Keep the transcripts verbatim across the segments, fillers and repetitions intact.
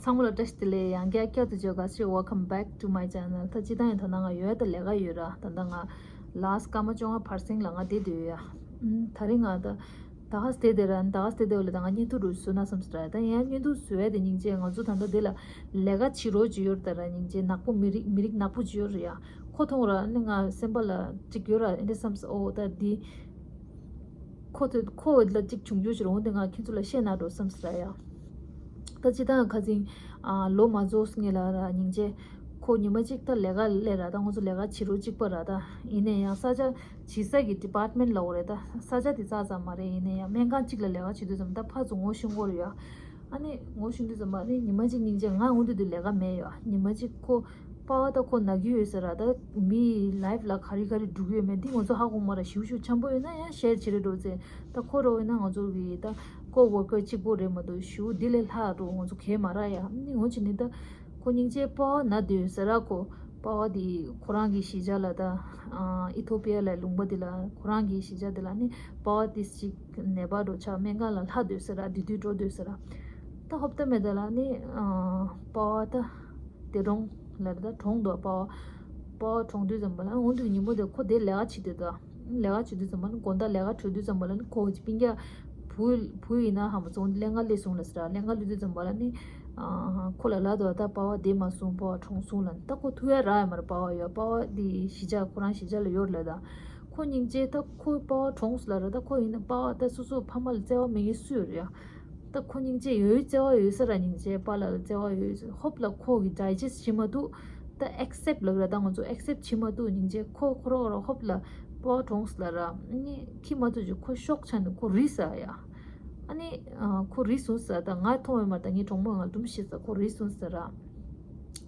ཚང་མ་ལ་བཀྲ་ཤིས་བདེ་ལེགས། ཡང་བསྐྱར་བསྐྱར་དུ་བརྗོད་དགའ་ཚོར། Welcome back to my channel. ད་སྤྱིར་བཏང་ཡང་ད་ལྟ་ང་ཡོད་ད་ལས་ཀ་ཡོད་ར། ད་ལྟ་ང་ལཱསི་སྐར་མ་བཅོ་ལྔ་བར་གསེང་ལ་ང་བསྡད་སྡོད་ཡོད་ཡ། ཨུམ། ད་རིང་ང་ད་ད་ག་སེ་བསྡད་དེ་ར། ད་ག་སེ་བསྡད་དེ་འོ་ལ་ད་ང་བརྙན་ཐུང་རུ་བཟོ་ན་བསམ་སོང་ར། ད་ཡང་བརྙན་ཐུང་བཟོ་ཡ་དེ་སྙིང་རྗེ། ང་ཚོ་ད་ལྟ་འདི་ལ་ལས་ཀ་བྱེད་རོགས་བྱེད་ཡོད་ར། ད་ར་སྙིང་རྗེ་ནག་པོ་མི་རིགས་མི་རིགས་ནག་པོ་བྱེད་ཡོད་ར་ཡ། ཁོ་མཐོང་ར་ནི་ང་སེམས་པ་ལ་ཅིག་ཡོད་ར། འདི་བསམ་སོང་། ཨོ་ད་འདི། ཁོ་ཚོ་ཁོ་ལ་གཅིག་བྱུང་རྒྱུ་ཞིག་རུང་དེ་ང་ཁྱེད་ཚོ་ལ་བཤད་ན་འགྲོ་བསམ་སི་ར་ཡ། ད་ཅི་ད་ཁ་སང་ཨ་ལོ་མ་རྫོགས་སྔོན་ལ་ར་སྙིང་རྗེ། ཁོ་ཉི་མ་གཅིག་ད་ལས་ཀ་སླེབས་ར། ད་ང་ཚོ་ལས་ཀ་བྱེད་རོགས་གཅིག་པ་ར། ད་ཡིན་ན་ཡང་ས་ཆ་བྱེད་ས་གི་ཌི་པཱར་ཊི་མེན་ཊི་ལ་འོ་རེད། ད་ས་ཆ་དེ་ཙག་ཙག་མ་རེད། ཡིན་ན་ཡང་སྨན་ཁང་གཅིག་ལ་ལས་ཀ་བྱེད་དུས་ཙམ་ད་ཕར་ཚུར་ངོ་ཤེས་ཀྱི་ཡོད་ར་ཡ། ཨ་ནི་ངོ་ཤེས་དུས་ཙམ་པ་ནི་ཉི་མ་གཅིག་སྙིང་རྗེ་ང་འོང་དུས་དུས་ལས་ཀ་མེད་ཡོད། ཉི་མ་གཅིག་ཁོ་པ་ཕ་ད་ཁོ་ན་གི་ཡོད་ཟེར་ར། ད་མི་ལའིབ་ལ་ག་རེ་ག་རེ་འགྲོ་གི་ཡོད་མེད་འདི་ང་ཚོ་ཧ་གོ་མ་ར། ཞིབ་ཞིབ་འཆམ་པོ་ཡོད་ན་ཡང་ཤེར་བྱེད་རེ་འགྲོ་ཚེ། ད་ཁོ་རོ་ཡིན་ན་ང་ཚོ་གི་ད་ཀོ་ཝོར་ཀར་གཅིག་པོ་རེད་མ་གཏོགས་ཞུ་འདི་ལས་ལྷག་འགྲོ་ང་ཚོ་གས་མ་ར་ཡ། ནི་ངོ་ཅི་ནི་ད་ཁོ་སྙིང་རྗེ་པ་ཕ་ན་དུས་ཟེར་ར། ཁོ་པ་ཕ་དེ་ཁོ་རང་གི་གཞིས་ཆགས་ལ་ད་ཨི་ཐོ་པི་ཡ་ལ་ལུང་པ་དེ་ལ་ཁོ་རང་གི་གཞིས་ཆགས་དེ་ལ་ནི་པ་ཕ་དེ་ཅིག་ནད་པ་འགྲོ་ཆ་སྨན་ཁང་ལ་ལྷག་དུས་ཟེར་ར། དེ་དུས་འགྲོ་དུས་ཟེར་ར། ད་ཧོབ་ཏ་མེད་ད་ལ་ནི་པ་ཕ་ད་དེ་གྲོངས་ལ་ད་གྲོངས་འདུག་པ་ཕ་པ་ཕ་གྲོངས་དུས་ཙམ་པ་ལ་འོང་དུས་ཉིན་མོ་དེ་ཁོ་དེ་ལས་ཀ་བྱེད་དུས་ད། ལས་ཀ་བྱེད་དུས་ཙམ་པ་ནི་དགོང་དག་ལས་ཀ་གྲོལ་དུས་ཙམ་པ་ལ་ནི་ཁོ་སྤུན་ཀྱག་བུ་བུ་ཡིན་ན་ཧ་མ་ཚོང་ལས་ཀ་སླེབས་སོང་ལ་ཟེར་ར། ལས་ཀ་སླེབས་དུས་ཙམ་པ་ལ་ནི་ཁོ་ལ་ལབ་འདུག་ད་པ་ཕ་བསྡད་མ་སོང་། པ་ཕ་གྲོངས་སོང་ལ། ད་ཁོ་ཐུག་ཡ་རག་ཡ་མ་རེད། པ་ཕ་ཡོད། པ་ཕ་དེ་གཞིས་ཆགས་ཁོ་རང་གཞིས་ཆགས་ལ་ཡོད་ལ། ད་ཁོ་སྙིང་རྗེ་ད་ཁོ་པ་ཕ་གྲོངས་སོང་ལ་ར། ད་ཁོ་ཡིན་ན་པ་ཕ་ད་སོ་སོ་ཕ་མ་ལ་བརྩེ་བ་མེད་མཁན་སུ་ཡོད་རེད་ཡ། ད་ཁོ་སྙིང་རྗེ་ཡོད་བརྩེ་བ་ཡོད་ས་ར། སྙིང་རྗེ་པཱ་ལགས་ལ་བརྩེ་བ་ཡོད་ཧོབ་ལ་ཁོ་གི་ཌའི་ཇེ་སི་ཊི་བྱེད་མ་ཐུབ། ད་ཨེག་སེབ་ཊི་ལབ་ར། ད་ང་ཚོ་ཨེག་སེབ་ཊི་བྱེད་མ་ཐུབ། སྙིང་རྗེ་ཁོ་ཁོ་རོ་རོ་ཧོབ་ལ་པ་ཕ་གྲོངས་ལ་ར། ཨ་ནི་ཁྱི་མ་ཐུབ་ཅིག་ཁོ་ཤོག་ཆགས་ནས་ཁོ་རིལ་ས་ཡ། ཨ་ནི་ཁོ་རིལ་སོང་ས། ད་ང་མཐོང་བའི་མ་ད་ངའི་གྲོགས་མོ་ང་འདུམ་ཤེས་ས། ཁོ་རིལ་སོང་ས་ར།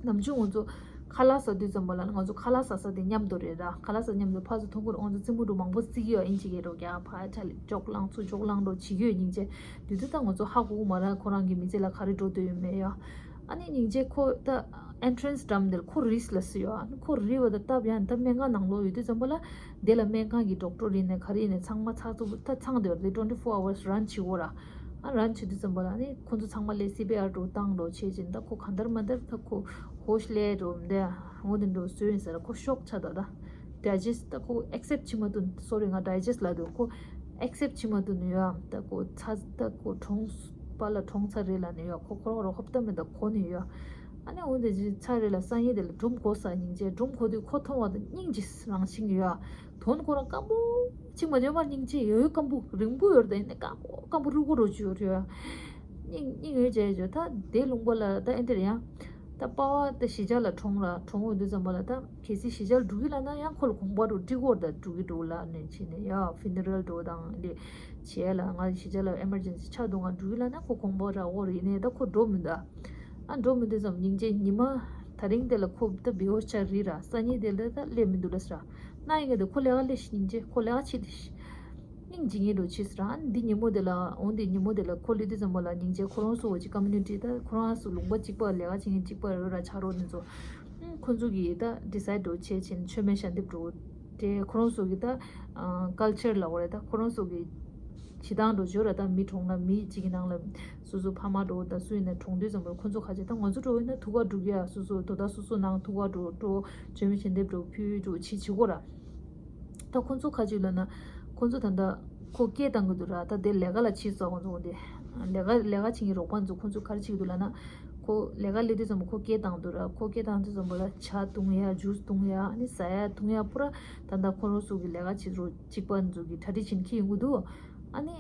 ནམ་རྒྱུན་ང་ཚོ་ཁ་ལག་ཟ་དུས་ཙམ་པ་ལ་ང་ཚོ་ཁ་ལག་ཟ་ས་དེ་མཉམ་དུ་རེད་ར། ཁ་ལག་ཟ་མཉམ་དུ་ཕར་ཚུར་མཐོང་གི་རེད། ང་ཚོ་རྩེད་མོ་འགྲོ་མང་པོ་རྩེ་གི་ཡོད། ཨིན་ཅི་གི་རོ་རྒྱག་ཕར་ཆ་ལེ་ཅོག་ལང་ཚུར་ཅོག་ལང་འགྲོ་བྱེད་ཀྱི་ཡོད། སྙིང་རྗེ་དུས་དུས་ད་ང་ཚོ་ཧ་གོ་གི་མ་ར། ཁོ་རང་གི་མི་ཚེ་ལ་ག་རེ་འགྲོ་འདོད་ཡོད་མེད་ཡ། ཨ་ནི་སྙིང་རྗེ་ཁོ་ད་ཨེན་ཊི་རན་སི་འགྲམ་དེར་ཁོ་རིལ་ལ་སི་ཡོད། ཨ་ནི་ཁོ་རིལ་བ་ད་སྟབས་ཡང་ད་སྨན་ཁང་ནང་ལོགས་ཡོད་དུས་ཙམ་པ་ལ་དེ་ལ་སྨན་ཁང་གི་ཌོག་ཊར་ཡིན་ནས་ག་རེ་ཡིན་ནས་ཚང་མ་ཚགས་ཚུད་པོ་ད་ཚང་དེ་བར་དེ་ཊུ་ཝེན་ཊི་ཕོར་ཨ་ཝར་སི་རན་བྱེད་དགོས་ར། ཨ་རན་བྱེད་དུས་ཙམ་པ་ལ་ནི་ཁོ་ཚོ་ཚང་མ་ལས་སི་པི་ཨར་འགྲོ་བཏང་འགྲོ་བྱེད་ཅིང་ད་ཁོ་གང་ལྟར་མ་ལྟར་ད་ཁོ་ཧོཤ་ལས་འགྲོ་འདི་འོ་དེ་འགྲོ་བཟོས་ཡིན་ཟེར། ཁོ་ཤོག་ཆགས་འདུག་ད་ཌའི་ཇེ་སི་ཊི་ད་ཁོ་ཨེག་སེབ་ཊི་བྱེད་མ་ཐུབ། སོ་རི་ང་ཌའི་ཇེ་སི་ཊི་ལབ་འདུག་ཁོ་ཨེག་སེབ་ཊི་བྱེད་མ་ཐུབ་ནི་ཡོད། ད་ཁོ་ཚ་ད་ཁོ་གྲོངས་པ་ལ་གྲོངས་ཚར་རེད་ལབ་ནི་ཡོད། ཁོ་ཁོ་རང་རོ་ཧོབ་ཏ་མེད་ད་གོ་ནི་ཡོད། ཨ་ནི་འོ་དེ་ཚར་རེད་ལ་སང་ཉིན་དེ་ལ་སྒྲུང་གོ་ས་སྙིང་རྗེ་སྒྲུང་གོ་དུས་ཁོ་མཐོང་བ་དང་སྙིང་རྗེ་རང་བཞིན་གྱི་ཡོད། དོན་ཁོ་རང་སྐམ་པོ་གཅིག་མ་འཇོན་མར་སྙིང་རྗེ་ཡོད། སྐམ་པོ་རིང་པོ་ཡོད་རེད། ད་ཡིན་ནའི་སྐམ་པོ་སྐམ་པོ་རུ་གོ་རུ་བཅུག་ཡོད་རེད། སྙིང་སྙིང་ཡོད་བྱས་བྱས་ད་དེ་ལུང་པ་ལ་ད་ཨེ་འདིར་ཡང་ད་པ་ཕ་ད་གཞིས་ཆགས་ལ་གྲོངས་ར། གྲོངས་འོང་དུས་ཙམ་པ་ལ་ད་གལ་སྲིད་གཞིས་ཆགས་ལ་འགྲོ་གི་ལབ་ན་ཡང་ཁོ་ལ་དགོངས་པ་རུ་འགྲིག་གོ་ད་འགྲོ་གི་འགྲོ་ལབ་ནས་བྱས་ནས་ཡ་ཕུ་ནེ་རལ་འགྲོ་དང་འདི་བྱས་ལ་ང་གཞིས་ཆགས་ལ་ཨེ་མར་ཇེན་སི་ཆགས་འདུག་ང་འགྲོ་གི་ལབ་ན་ཁོ་དགོངས་པ་ར་འོ་རེད། ཡིན་ནའི་ད་ཁོ་འགྲོ་མི་འདུག་ཨ་འགྲོ་མི་འདུག་ཙམ་སྙིང་རྗེ་ཉི་མ་ད་རིང་དེ་ལ་ཁོ་ད་བི་ཧོ་ཤ་རི་ར་སང་ཉིན་དེ་ལ་ད་སླེབས་མི་འདུག་ལ་ཟེར། ན་ཡིན་ག་དེ་ཁོ་ལས་ཀ་སླེབས་ཤིག་སྙིང་རྗེ་ཁོ་ལས་ཀ་བྱེད་དེ་ཤི། སྙིང་རྗེ་ངེས་འགྲོ་ཆི་ཟེར། ཨ་འདི་ཉིན་མོ་དེ་ལ་འོང་དེ་ཉིན་མོ་དེ་ལ་ཁོ་སླེབས་དུས་ཙམ་པ་ལ་སྙིང་རྗེ་ཁོ་རང་ཚོ་བོ་ཅིག་ཀོ་མུ་ནི་ཊི་ད་ཁོ་རང་ཚོ་ལུང་པ་གཅིག་པ་ལས་ཀ་བྱེད་མཁན་གཅིག་པ་རོ་ར་ཆ་རོགས་ནི་ཚོ་ཁོ་ཚོ་གིས་ད་ཌི་སའིཌ་འགྲོ་བྱས་ཕྱིན་མཆོད་མེ་ཞལ་འདེབས་འགྲོ་དེ་ཁོ་རང་ཚོ་གི་ད་ཀལ་ཅར་ལ་འོ་རེད། ད་ཁོ་རང་ཚོ་གི་བྱེད་སྟངས་འགྲོ་བརྗོད་ར། ད་མི་གྲོངས་ན་མི་གཅིག་གི་ནང་ལ་སོ་སོ་ཕ་མ་འགྲོ་ད་སུ་ཡིན་ན་གྲོངས་དུས་ཙམ་པ་ཁོ་ཚོ་ཁ་ཅིག་ད་ང་ཚོ་འགྲོ་ཡིན་ན་ཐུག་ག་འགྲོ་གི་ཡ། སོ་སོ་དོ་ད་སོ་སོ་ནང་ཐུག་ག་འགྲོ་འགྲོ་མཆོད་མེ་ཞལ་འདེབས་འགྲོ་ཕུལ་འགྲོ་ཅི་བྱེད་གོ་ར། ད་ཁོ་ཚོ་ཁ་ཅིག་ལ་ན་ཁོ་ཚོ་ད་ལྟ་ཁོ་སྐད་བཏང་གི་འདུག་ར། ད་དེ་ལས་ཀ་ལ་ཕྱིན་སོང་། ཁོ་ཚོ་འོ་དེ་ལས་ཀ་ལས་ཀ་བྱེད་མཁན་རོགས་པ་ཚོ་ཁོ་ཚོ་ག་རེ་བྱེད་ཀྱི་འདུག་ལབ་ན་ཁོ་ལས་ཀ་སླེབས་དུས་ཙམ་པ་ཁོ་སྐད་བཏང་འདུག་ར། ཁོ་སྐད་བཏང་དུས་ཙམ་པ་ལ་ཇ་འཐུང་ཡ་ཇུས་འཐུང་ཡ་ཨ་ནི་ཟ་ཡ་འཐུང་ཡ་པུ་ར་ད་ལྟ་ཁོ་རང་ཚོ་གི་ལས་ཀ་བྱེད་རོགས་གཅིག་པ་ཚོ་གི་གྲ་སྒྲིག་བྱེད་མཁན་ཡོང་གི་འདུག་ཨ་ནི་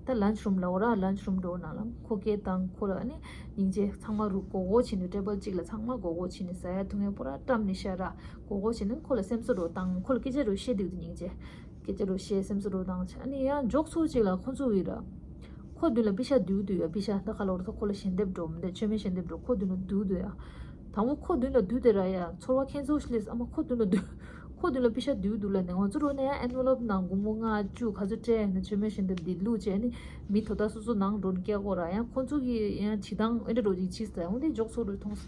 ད་ལན་ཆི་རུམ་ལ་འོ་ར། ལན་ཆི་རུམ་འགྲོ་ནང་ལ་ཁོ་སྐད་བཏང་ཁོ་ལ་ཨ་ནི་སྙིང་རྗེ་ཚང་མ་རུ་སྒོར་སྒོར་བྱས་ནས་ཊེ་བལ་གཅིག་ལ་ཚང་མ་སྒོར་སྒོར་བྱས་ནས་ཟ་ཡ་འཐུང་ཡ་པུ་ར་བཀྲམ་ནས་ཤ་ར་སྒོར་སྒོར་བྱས་ནས་ཁོ་ལ་སེམས་གསོ་རུ་བཏང་ཁོ་ལ་སྐད་ཆ་རུ་བཤད་འདུག་སྙིང་རྗེ་སྐད་ཆ་རུ་བཤད་སེམས་གསོ་རུ་བཏང་བྱས། ཨ་ནི་ཡང་མགྱོགས་ཚོ་གཅིག་ལ་ཁོ་ཚོ་གི་ར་ཁོ་མདུན་ལ་པི་ཤ་བསྡུས་འདུག་ཡ། པི་ཤ་ད་ག་ལ་འོ་ར་ད་ཁོ་ལ་ཞལ་འདེབས་འགྲོ་མི་འདུག་མཆོད་མེ་ཞལ་འདེབས་འགྲོ་ཁོ་མདུན་ལ་བསྡུས་འདུག་ཡ། དང་པོ་ཁོ་མདུན་ལ་བསྡུས་དེ་ར་ཡ་ཚོར་བ་ཁྱད་མཚར་ཞིག་སླེབས། ཨ་མ་ཁོ་མདུན་ལ་བསྡུས། ཁོ་མདུན་ལ་པི་ཤ་བསྡུས་འདུག་ལབ་ནས་ང་ཚོ་རོ་ནས་ཡང་ཨེན་ཝེ་ལོབ་ནང་སྒོར་མོ་ལྔ་བཅུ་ག་ཚོད་སྤྲད་ནས་མཆོད་མེ་ཞལ་འདེབས་འདི་བླུགས་བྱས་ནི་མི་དོ་ད་སོ་སོ་ནང་འགྲོ་ནས་སྐྱེལ་དགོས་ར། ཡང་ཁོ་ཚོ་གི་ཡང་བྱེད་སྟངས་ཨེ་འདྲ་འགྲོ་ཅིག་བྱིས་ཟེར་འོ་འདི་མགྱོགས་ཚོ་རུ་མཐོང་།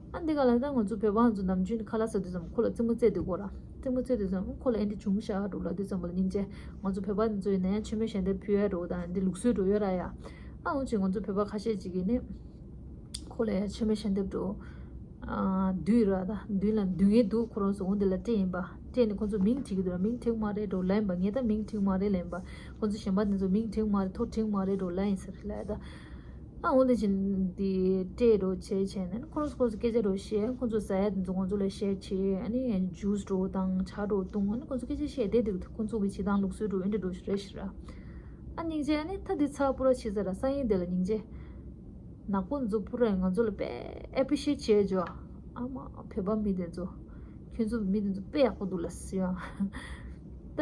ཨ་འདི་ག་ལ་ད་ང་ཚོ་བོད་པ་ང་ཚོ་ནམ་རྒྱུན་ཁ་ལག་ཟ་དུས་ཙམ་ཁོ་ལ་རྩེད་མོ་རྩེ་དུས་སྐོར་ར་རྩེད་མོ་རྩེ་དུས་ཙམ་ཁོ་ལ་ཨེ་འདྲ་བྱུང་ཤག་འགྲོ་ལབ་དུས་ཙམ་པ་ལ་སྙིང་རྗེ་ང་ཚོ་བོད་པ་ང་ཚོ་ཡིན་ན་ཡང་མཆོད་མེ་ཞལ་འདེབས་ཕུལ་ཡ་འགྲོ་དང་འདི་ལུགས་སྲོལ་འགྲོ་ཡོད་ར་ཡ། ཨ་འོ་ཅིག་ང་ཚོ་བོད་པ་ཁ་ཤས་ཅིག་གིས་ནི་ ཁོ་ལ་ཡང་མཆོད་མེ་ཞལ་འདེབས་འགྲོ། ཨ་བདུད་ར་ད་བདུད་ལ་བདུད་ངན་འདུག་ཁོ་རང་ཚོ་འོང་དེ་ལ་སྤྲད་ཡིན་པ། སྤྲད་ནས་ཁོ་ཚོ་མིང་བྲིས་ཀྱི་འདུག་ར། མིང་བྲིས་མ་རེད་འགྲོ་ལ་ཡིན་པ། ངས་ད་མིང་བྲིས་མ་རེད་ལ་ཡིན་པ། ཁོ་ཚོ་གཞན་པ་དེ་ཚོ་མིང་བྲིས་མ་རེད། ཐོ་བྲིས་མ་རེད་འགྲོ་ལ་ཡིན་ཟེར་ལ་ཡ་ད། ཨ་འོང་དེ་བཞིན་དེ་སྤྲད་འགྲོ་བྱས་བྱས་ནས་ཁོ་རང་ཚོ་ཁོ་ཚོ་སྐད་ཆ་འགྲོ་བཤད། ཁོ་ཚོ་ཟ་ཡ་དེ་ཚོ་ཁོ་ཚོ་ལ་བཤད་བྱས། ཨ་ནི་ཇུས་འགྲོ་དང་ཇ་འགྲོ་བཏུང་། ཨ་ནི་ཁོ་ཚོ་སྐད་ཆ་བཤད་བསྡད་འདུག་ཁོ་ཚོ་གི་བྱེད་སྟངས་ལུགས་སྲོལ་འགྲོ་ཨེ་འདྲ་འགྲོ་ཞིག་རེད་ཤི་ར། ཨ་སྙིང་རྗེ། ཨ་ནི་ད་འདི་ཚ་པོ་ར་བྱེད་ས་ར་ས་ཡིན་དེ་ལ་སྙིང་རྗེ། ནག་པོ་འཛུ་པུ་ར་ང་ཚོ་ལ་དཔེ་ཨེ་པི་ཤི་ཡེ་ཊི་བྱེད་འཇོ། ཨ་མ་བོད་པ་མི་དེ་ཚོ། ཁྱོད་ཚོ་མི་དེ་ཚོ་དཔེ་ཡག་པོ་འདུག་ལ་ཟེར་ཡང་། ད་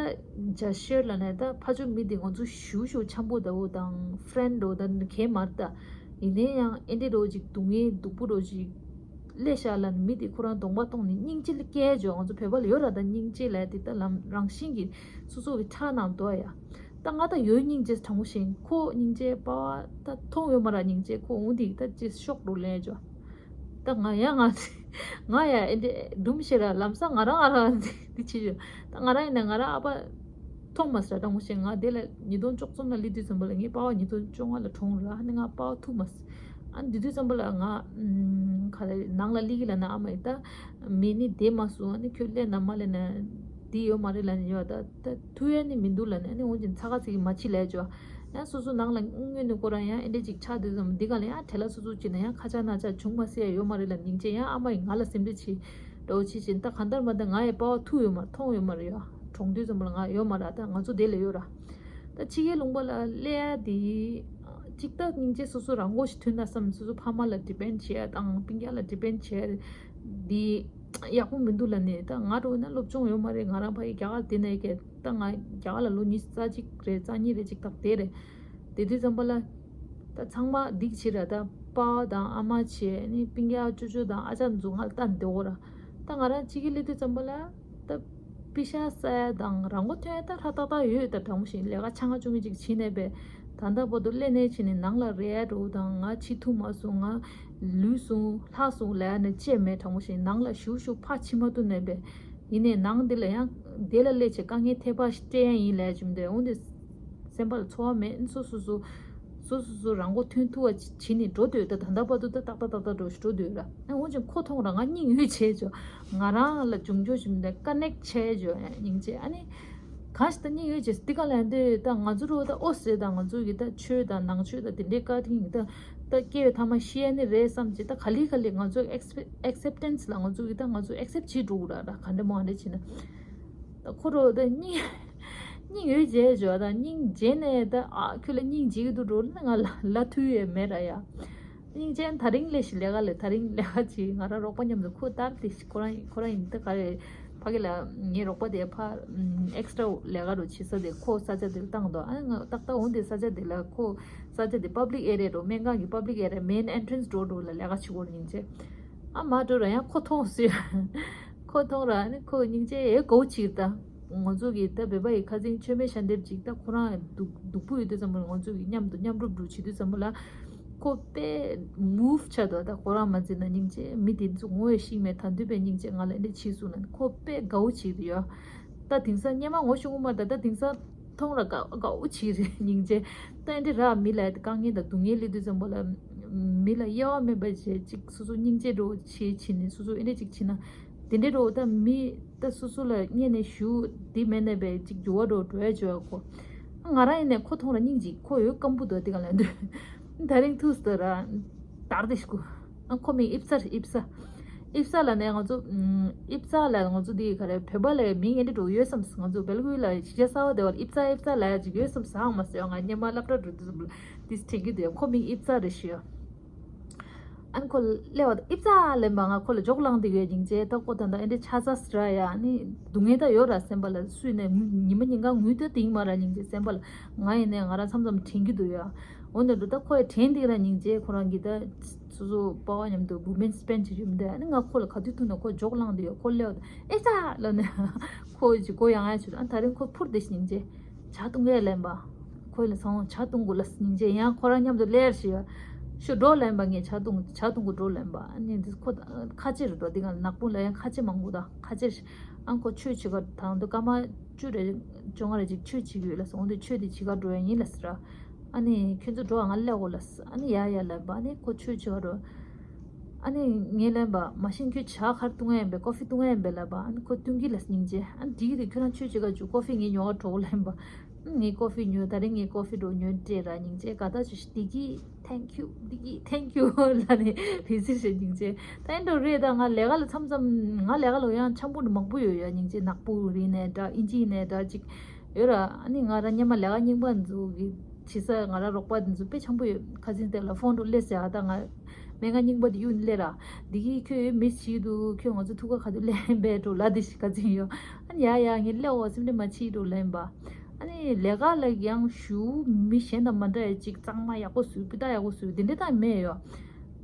ཇ་ཤེར་ལ་ནས་ད་ཕ་ཆོ་མི་དེ་ང་ཚོ་ཞུ་ཞུ་འཆམ་པོ་ད་བོ་དང་ཕྲེན་རོ་ད་གས་མར་ད། ཡིན་ནའི་ཡང་ཨེ་འདྲེ་རོ་ཅིག་སྡུག་བསྔལ་སྡུག་པོ་རོ་ཅིག་ལས་ཤ་ལ་ནི་མི་དེ་ཁོ་རང་གདོང་པ་གཏོང་ནས་སྙིང་རྗེ་ལ་སྐྱེ་འཇོ། ང་ཚོ་བོད་པ་ལ་ཡོད་ར་ད་སྙིང་རྗེ་ལ་དེ་ད་ལམ་རང་བཞིན་གྱི་སོ་སོ་གི་ཁྲག་ནང་འདུག་ཡ། ད་ང་ད་ཡོད་སྙིང་རྗེ་དྲང་པོ་བཞིན་ཁོ་སྙིང་རྗེ་པ་བ་ད་མཐོང་ཡོད་མ་ར་སྙིང་རྗེ་ཁོ་འོང་དེ་ད་ཅི་ཤོག་འགྲོ་ལེན་ཅོ། ད་ང་ཡ་ང་ང་ཡ་ཨེ་འདྲེ་སྒྲུམ་ཤེ་ར་ལམ་སང་ང་རང་ང་རང་འདི་བྱེད་ཅོ། ད་ང་རང་ཡིན་ན་ང་རང་ཨ་ཕ་མཐོང་མ་སྲིད་དྲང་པོ་བཞིན་ང་དེ་ལ་ཉིས་སྟོང་བཅུ་གསུམ་ལ་སླེབས་དུས་ཙམ་པ་ལ་ངའི་པ་བ་ཉིས་སྟོང་བཅོ་ལྔ་ལ་གྲོངས་ར། ཨ་ནི་ང་པ་བ་ཐུག་མ་སྲིད། ཨ་ནི་དེ་དུས་ཙམ་པ་ལ་ང་ཨམ་ག་རེ་ནང་ལ་སླེབས་ཀྱི་ལ་ན་ཨ་མ་ཡིས་ད་མེད་ནི་བསྡད་མ་སོང་། ཨ་ནི་ཁྱོད་སླེབས་ན་མ་སླེབས་ན་འདི་ཡོད་མ་རེད་ལ་ནི་ཡོད་ད་ད་ཐུག་ཡ་ནི་མི་འདུག་ལ་ནི། ཨ་ནི་འོན་ཀྱང་ཚ་ཁ་ཚིག་གི་མ་ཕྱི་ལས་ཅོ། ཡང་སོ་སོ་ནང་ལ་དངོས་ནས་ཁོ་རང་ཡང་ཨེ་འདྲེ་ཅིག་ཆགས་དུས་ཙམ་འདི་ག་ལ་ཡང་བྲེལ་ལ་སོ་སོ་ཅིག་ན་ཡང་ཁ་ཆག་ན་ཆག་བྱུང་མ་སྲིད་ཡ་ཡོད་མ་རེད་ལ་སྙིང་རྗེ། ཡང་ཨ་མ་ཡིས་ང་ལ་སེམས་ཁྲལ་བྱེད་འདྲ་བོ་བྱེད་བཞིན་ད་གང་ལྟར་མ་ད་ང་ཡི་པ་བ་ཐུག་ཡོད་མ་མཐོང་ཡོད་མ་རེད་ཡ། གྲོངས་དུས་ཙམ་པ་ལ་ང་ཡོད་མ་རེད། ད་ང་ཚོ་དེ་ལ་ཡོད་ར། ད་ཕྱི་རྒྱལ་ལུང་པ་ལ་སླེབས་ཡ་དེ་གཅིག་ད་སྙིང་རྗེ་སོ་སོ་རང་མགོ་ཞིག་ཐོན་ན་བསམ། སོ་སོ་ཕ་མ་ལ་ཌི་པེན་ཌི་བྱེད་ཡ་དང་སྤུན་ཀྱག་ལ་ཌི་པེན་ཌི་བྱེད་ཡ་དེ་ཡག་པོ་མི་འདུག་ལ་ནི། ད་ང་འགྲོ་ན་སློབ་སྦྱོང་ཡོད་མ་རེད། ང་རང་ཕ་གི་རྒྱ་གར་དེ་ནས་ཀྱི་ད་ང་རྒྱ་གར་ལ་ལོ་ཉི་ཤུ་རྩ་གཅིག་རེད་རྩ་གཉིས་རེད་ཅིག་ད་དེ་རེད། དེ་དུས་ཙམ་པ་ལ་ད་ཚང་མ་སྡིག་ཆེ་ར། ད་པ་དང་ཨ་མ་བྱས་ནི་སྤུན་ཀྱག་ཅོ་ཅོ་དང་ཨ་ཅག་འཛུགས་ང་ལ་ལྟ་འདོད་གོ་ར། ད་ང་རང་ཕྱི་རྒྱལ་སླེབས་དུས་ཙམ་པ་ལ་ད་པི་ཤ་ཟ་ཡ་དང་རང་མགོ་ཐོན་ཡ་ད་ཧྲ་ཏག་ཏག་ཡོད། ད་དྲང་པོ་བཞིན་ལས་ཀ་ཆ་ང་ཆུང་ངུ་ཅིག་བྱིན་ནས་པས། ད་ལྟ་བར་དུ་སླེབས་ནས་བྱིན་ནས་ནང་ལ་རེད་འགྲོ་དང་ང་ཕྱི་ཐུག་མ་སོང་། ང་ལུས་སོང་ལྷག་སོང་ལབ་ཡ་ནི་ཅེས་མེད། དྲང་པོ་བཞིན་ནང་ལ་ཞུ་ཞུ་ཕ་ཕྱི་མ་ཐུག་ནས་པས། ཡིན་ནའི་ནང་འདི་ལ་ཡང་དེ་ལ་སླེབས་བྱས་དཀའ་ངལ་ཐེབས་པ་ཞིག་སྤྲད་ཡ་ཡིན་ལབ་བྱུང་དེ་འོང་དེ་སེམས་པ་ལ་ཚོར་བ་མེད། སོ་སོ་སོ་སོ་སོ་སོ་རང་མགོ་ཐོན་ཐུབ་པ་བྱེད་ནས་འགྲོ་འདོད། ད་ད་ལྟ་བར་དུ་ད་ཏག་ཏག་ཏག་ཏག་འགྲོ་ཞིག་འགྲོ་འདོད་ར། ཨ་འོན་ཀྱང་ཁོ་མཐོང་ར་ང་སྙིང་ཡོད་བྱས་ཅོ། ང་རང་ལ་འབྱུང་འགྱུར་བྱུང་དེ་ཀ་ནེག་བྱས་ཅོ་སྙིང་རྗེ། ཨ་ནི་གང་ཞིག་ད་སྙིང་ཡོད་བྱས་འདི་ག་ལ་འདོད། ད་ང་ཚོ་རོ་ད་ཨོ་ཟེར་ད་ང་ཚོ་གི་ད་ཆོས་དང་ནང་ཆོས་ད་དེ་འདྲའི་བཀའ་དྲིན་གི་ད་ད་སྐྱེ་བའི་ཐ་མ་ཤི་ཡ་ནི་རེད་བསམ་བྱས་ད་ག་ལེ་ག་ལེ་ང་ཚོ་ཨེག་སེབ་ཊེན་སི་ལ་ང་ཚོ་གི་ད་ང་ཚོ་ཨེག་སེབ་བྱེད་འགྲོ་གི་ར། ད་ག་འདྲ་མོ་ག་འདྲ་བྱེད་ན། ད་ཁོ་རོ་ད་སྙིང་སྙིང་ཡོད་བྱས་ཅོ། ད་སྙིང་རྗེ་ནས་ད་ཨ་ཁྱོད་ལ་སྙིང་རྗེ་གི་འདུག་འགྲོ་ན་ང་ལ་ལ་ཐུ་ཡོད་མེད་ར་ཡ། སྙིང་རྗེ་དེ་རིང་ལས་ཤི་ལས་ཀ་ལས་དེ་རིང་ལས་ཀ་བྱེད། ང་རང་རོགས་པ་མཉམ་དུ་ཁོ་ལྟར་དེ་ཤི་ཁོ་རང་ཁོ་རང་ཡིན་ད་ག་རེ་ཕ་གི་ལ་ངའི་རོགས་པ་དེ་ཕ་ཨེག་སི་ཊྲ་ལས་ཀ་རུ་བྱེད་ས་དེ་ཁོ་ས་ཆ་དེ་ལ་བཏང་འདུག་ཨ་ང་ཏག་ཏག་འོང་དེ་ས་ཆ་དེ་ལ་ཁོ་ས་ཆ་དེ་པབ་ལིག་ཨེ་རི་ཡ་རུ་སྨན་ཁང་གི་པབ་ལིག་ཨེ་རི་ཡ་མེན་ཨེན་ཊི་རན་སི་འགྲོ་འགྲོ་ལ་ལས་ཀ་བྱེད་དགོས། སྙིང་རྗེ་ཨ་མ་འགྲོ་ར་ཡང་ཁོ་མཐོང་སྲིད། ཁོ་མཐོང་ར་ནི་ཁོ་སྙིང་རྗེ་ཨེ་དགའ་བོ་ཅིག་ད། ང་ཚོ་གི་ད་བོད་པ་ཡི་ཁ་སང་མཆོད་མེ་ཞལ་འདེབས་ཅིག་ད་ཁོ་རང་སྡུག་སྡུག་པོ་ཡོད་དུས་ཙམ་པ་ལ་ང་ཚོ་གི་མཉམ་དུ་མཉམ་རུབ་རུབ་བྱེད་དུས་ཙམ་པ་ལ་ཁོ་དཔེ་མུབ་ཆགས་འདུག་ད་ཁོ་རང་མ་འཛིན་ན་སྙིང་རྗེ་མི་དེ་ཚོ་ངོ་ཡོད་ཤིག་མེད་ད་འདུས་པའི་སྙིང་རྗེ་ང་ལ་འདི་བྱེད་སོང་ན་ཁོ་དཔེ་དགའ་བོ་བྱེད་དུ་ཡོད། ད་དེང་སང་སྙེ་མ་ངོ་ཤུགས་མ་ད་ད་དེང་སང་མཐོང་ར་དགའ་དགའ་བོ་བྱེད་རེད་སྙིང་རྗེ། ད་འདི་ར་མི་ལ་དཀའ་ངལ་དང་སྡུག་བསྔལ་སླེབས་དུས་ཙམ་པ་ལ་མི་ལ་དབྱེ་བ་མེད་པ་བྱེད་ཅིག་སོ་སོ་སྙིང་རྗེ་འགྲོ་བྱེད་བྱེད་ནས་སོ་སོ་ཨེ་འདྲ་ཅིག་བྱེད་ན། དེ་འདྲའི་རོ་ད་མི་ད་སོ་སོ་ལ་སྙན་ནས་ཞུ་དེ་མེད་ནས་པའི་ཅིག་འགྱུར་བ་འགྲོ་འགྲོ་ཡ་བྱོས་ཡ་ཁོ། ང་རང་ཡིན་ནས་ཁོ་མཐོང་ར་སྙིང་རྗེ་ཁོ་ཡོད་སྐམ་པོ་འདུག་དེ་ག་ལ་འདུག་ད་རིང་ཐུག་སྟེ་ར་དར་དེ་ཤི་གོ་ཨ་ཁོ་མིང་ཨིབ་ས་ཨིབ་ས། ཨིབ་ས་ལ་ནས་ང་ཚོ་ཨིབ་ས་ལ་ང་ཚོ་དེ་ག་རེ་བོད་པ་ལ་མིང་ཨེ་འདྲ་འགྲོ་ཡོད་བསམ། ང་ཚོ་སྦེལ་ཀོབ་ལ་ཕྱི་རྒྱལ་གསར་པ་དེ་བ་ལ་ཨིབ་ས་ཨིབ་ས་ལ་ཡ་ཅིག་ཡོད་བསམ་ཟང་མ་ཟེར་ང་སྙེ་མ་སློབ་གྲྭ་འགྲོ་དུས་ཙམ་ལ་དེ་དྲན་གྱི་འདུག་ཁོ་མིང་ཨིབ་ས་རེད་ཤི་ཡ། ཨ་ནི་ཁོ་ལ་སླེབས་པ་དང་ཨིབ་ཙ་ལེན་པ་ང་ཁོ་ལ་ཇོག་ལངས་དེ་ཡོད་སྙིང་རྗེ། ད་ཁོ་ད་ད་ཨེ་འདྲ་ཆ་ཚ་སི་ར་ཡ། ཨ་ནི་སྡུག་བསྔལ་ད་ཡོད་ར་སེམས་པ་ལ་སུས་ནས་ཉི་མ་ཉིན་གང་ངུས་ད་དེ་ཡིན་མ་ར་སྙིང་རྗེ་སེམས་པ་ལ་ང་ཡིན་ནས་ང་རང་མཚམས་མཚམས་དྲན་གྱི་འདུག་ཡ། འོ་ན་འགྲོ་ད་ཁོ་ཡ་དྲན་དེ་ར་སྙིང་རྗེ་ཁོ་རང་གི་ད་སོ་སོ་པ་བ་མཉམ་དུ་བུ་མེན་སི་པེན་བྱེད་རྒྱུ་མི་འདུག་ཨ་ནི་ང་ཁོ་ལ་ག་དུས་ཐུག་ན་ཁོ་ཇོག་ལངས་དེ་ཡོད། ཁོ་སླེབས་ད་ཨེ་ཙ་ལ་ནས་ཁོ་ཅི་གོ་ཡང་ཡ་ཆུ་ཨ་ད་རིང་ཁོ་འཕུར་དེ་སྙིང་རྗེ། ཇ་བཏུང་གས་ལེན་པ། ཁོ་ལ་སོང་ཇ་བཏུང་དགོས་ལ་སྙིང་རྗེ་ཡང་ཁོ་རང་མཉམ་དུ་ལེར་ཞིག་ཤོ་འགྲོ་ལེན་པ་ངས་ཇ་བཏུང་ཇ་བཏུང་གོ་འགྲོ་ལེན་པ་ཨ་ནི་འདི་ཁོ་ཁ་ཆེ་རུ་འགྲོ་འདི་ག་ནག་པོ་ལ་ཡང་ཁ་ཆེ་མང་པོ་དང་ཁ་ཆེ་ཞིག་ཨ་ཁོ་ཆོས་བྱེད་ག་དང་དུ་སྐར་མ་བཅུ་རེ་བཅོ་ལྔ་རེ་ཅིག་ཆོས་བྱེད་ཀྱི་ཡོད་ལ་སོང་འདི་ཆོས་དེ་བྱེད་ག་འགྲོ་ཡ་ཡིན་ལ་ཟེར་ཨ་ནི་ཁྱོད་ཚོ་འགྲོ་ང་སླེབས་གོ་ལ་ཨ་ནི་ཡ་ཡ་ལེན་པ་ཨ་ནི་ཁོ་ཆོས་བྱེད་ག་འགྲོ། ཨ་ནི་ངས་ལན་པ་མ་ཤེས་ཁྱོད་ཇ་ག་རེ་བཏུང་ཡ་ཡིན་པས། ཀོ་ཧྥི་བཏུང་ཡ་ཡིན་པས་ལབ་པ། ཨ་ནི་ཁོ་བཏུང་གི་ལ་སྙིང་རྗེ། ཨ་ནི་འགྲིག་གི་རེད། ཁྱོད་རང་ཆོས་བྱེད་ག་འཇུག་ཀོ་ཧྥི་ངས་ཉོ་ག་འགྲོ་ལབ་ཡིན་པ། ཨ་ནི་ངས་ཀོ་ཧྥི་ཉོས། ད་རིང་ངས་ཀོ་ཧྥི་འགྲོ་ཉོས་སྤྲད་ར། སྙིང་རྗེ། དགའ་ཐག་ཆོད། བདེ་སྐྱིད། Thank you། བདེ་སྐྱིད། Thank you། ལབ་ནས་བི་ཟི་བྱས། སྙིང་རྗེ། ད་ཨེ་འདྲ་རེད། ད་ང་ལས་ཀ་ལ་མཚམས་མཚམས་ང་ལས་ཀ་ལ་ཡང་འཆམ་པོ་མང་པོ་ཡོད་ཡ། སྙིང་རྗེ། ནག་པོ་རིག་ནས་འདྲ། ཨིན་ཇི་ནས་འདྲ་ཅིག་ཡོད་ར། ཨ་ནི་ང་རང་སྔོན་མ་ལས་ཀ་རྙིང་པ་འཛུགས་གི་བྱེད་ས། ང་རང་རོགས་པ་འདི་ཚོ་དཔེ་འཆམ་པོ་ཡོད། ཁ་སང་དེ་ལ་ཕོན་འགྲོ་སླེབས་ཟེར། ཨ་ད་ང་སྨན་ཁང་རྙིང་པ་དེ་གཡུག་ནས་སླེབས་ར། འདི་གིས་ཁྱོད་མི་བྱེད་འདུག་ཁྱོད་ང་ཚོ་ཐུག་ག་ག་དུས་སླེབས་པས་འགྲོ་ལབ་དེ་ཞིག་ག་ཚིག་ཡོད། ཨ་ནི་ཡ་ཡ་ངས་སླེབས་འོ། སེམས་ཁྲལ་མ་བྱེད་འགྲོ་ལབ་ཡིན་པ། ཨ་ནི་ལས་ཀ་ལ་ཡང་ཞུ་མི་གཞན་དང་མ་འདྲ་བའི་ཅིག་གཙང་མ་ཡག་པོ་བཟོས། སྤུས་དག་ཡག་པོ་བཟོས། དེ་འདྲ་ད་མེད་ཡོད།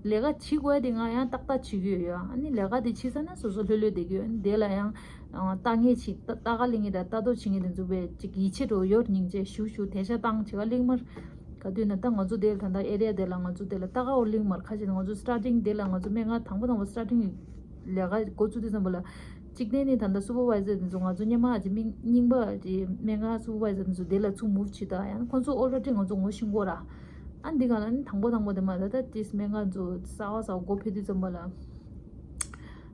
ལས་ཀ་བྱེད་དགོས་དེ་ང་ཡང་ཏག་ཏག་བྱེད་ཀྱི་ཡོད་ཡ། ཨ་ནི་ལས་ཀ་དེ་བྱེད་ས་ན་སོ་སོ་ལྷོད་ལྷོད་བསྡད་ཀྱི་ཡོད། ཨ་ནི་དེ་ལ་ཡང་ལྟ་ངེས་བྱེད། ལྟ་ལྟ་ག་ལེན་ངེས་དང་ལྟ་རྟོག་བྱེད་ངེས་དེ་ཚོ་བས་ཅིག་ཡིད་ཆེས་འགྲོ་ཡོད། སྙིང་རྗེ། ཞུ་ཞུ་དེ་ཤ་བཏང་བྱེད་ག་ལེན་མར། ག་དུས་ན་ད་ང་ཚོ་དེ་ལ་ད་ལྟ་ཨེ་རི་ཡ་དེ་ལ་ང་ཚོ་དེ་ལ་ལྟ་ག་འོ་ལེན་མར། ཁ་ཤས་ང་ཚོ་སི་ཊར་ཊིང་དེ་ལ་ང་ཚོ་སྨན་ཁང་དང་པོ་དང་པོ་སི་ཊར་ཊིང་ལས་ཀ་འགོ་བཙུགས་དུས་ཙམ་པ་ལ། གཅིག་ནས་ནི་ད་ལྟ་སུ་པར་ཝའི་ཛར་དེ་ཚོ་ང་ཚོ་སྔོན་མ་ཅིག་མི་རྙིང་པ་ཅིག་སྨན་ཁང་སུ་པར་ཝའི་ཛར་དེ་ཚོ་དེ་ལ་ཚུར་མུབ་བྱེད། ད་ཡང་ཁོང་ཚོ་ཨོ་ལ་རེ་ཌི་ང་ཚོ་ངོ་ཤེས་ཀྱི་ཡོད་ར། ཨ་འདི་ག་ལ་ནི་དང་པོ་དང་པོ་དེ་མ་ད་ལྟ་ཏིས་སྨན་ཁང་ཚོ་གསར་པ་གསར་པ་སྒོ་ཕྱེ་དུས་ཙམ་པ་ལ།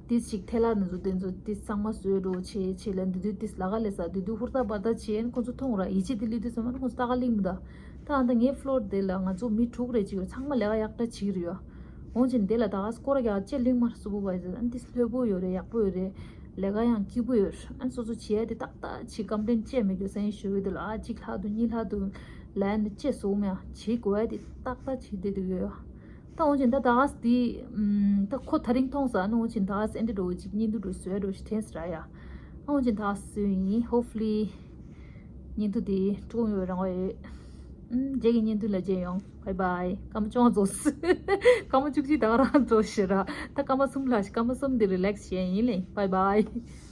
ཏིས་ཅིག་ཐལ་ལ་ནི་ཚོ་དེ་ཚོ་ཏིས་གཙང་མ་བཟོས་འགྲོ་བྱེད་བྱེད་ལ། འདི་དུས་ཏིས་ལ་ཀ་ལས་ས་དུས་དུས་ཧུར་ཐག་པར་ཐག་བྱེད། ཁོང་ཚོ་མཐོང་ར། ཡིད་ཆེས་དེ་སླེབས་དུས་ཙམ་པ་ཁོང་ཚོ་ལྟ་ག་ལེན་མི་འདུག་ད་ཨ་ད་ངའི་ཕློར་དེ་ལ་ང་ཚོ་མི་དྲུག་རེ་ཅིག་ཡོད། ཚང་མ་ལས་ཀ་ཡག་དྲག་བྱེད་ཀྱི་རེད་ཡ། འོན་ཀྱང་དེ་ལ་ད་ག་སྐོར་ར་རྒྱག་ཅེས་ལིང་མར་སུ་པར་ཝའི་ཛར་ཨ་ནི་ཏིས་ལྷོད་པོ་ཡོད་རེད། ཡག་པོ་ཡོད་རེད། ལས་ཀ་ཡང་སྐྱིད་པོ་ཡོད། ཨ་ནི་སོ་སོ་བྱེད་ཡ་དེ་ཏག་ཏག་བྱེད། ཀམ་པི་ལེན་ཅེས་མེད་རྒྱུ་སེམས་ཤུགས་ཡོད། དེ་ལ་ཨ་གཅིག་ལྷག་འདུག་གཉིས་ལྷག་འདུག་ལབ་ནས་ཅེས་བཟོ་མེད། བྱེད་དགོས་ཡ་དེ་ཏག་ཏག་བྱེད་བསྡད་འདུག་ཡོད། ད་འོན་ཀྱང་ད་ད་ག་དེ་ད་ཁོ་ད་རིང་མཐོང་ས། ཨ་ནི་འོན་ཀྱང་ད་ག་ཨེ་འདྲ་འགྲོ་ཅིག་བརྙན་ཐུང་འགྲོ་བཟོས་འགྲོ་ཞིག་དྲན་སྲིད་ར་ཡ། ཨ་འོན་ཀྱང་ད་ག་བཟོས་ཡིན། Hopefully བརྙན་ཐུང་དེ་སྤྲོ་ཡོང་རང་བ་ཡོད། ཨུམ། རྗེས་ཀྱི་བརྙན་ཐུང་ལ་མཇལ་ཡོང་། Bye bye། སྐར་མ་བཅོ་ལྔ་རྫོགས། སྐར་མ་བཅུ་གཅིག་ད་ག་རང་རྫོགས་ཤག་ར། ད་སྐར་མ་གསུམ་ལྷག་ཤག་སྐར་མ་གསུམ་དེ་རི་ལེག་སི་བྱས་ཡིན་ལེ། Bye bye།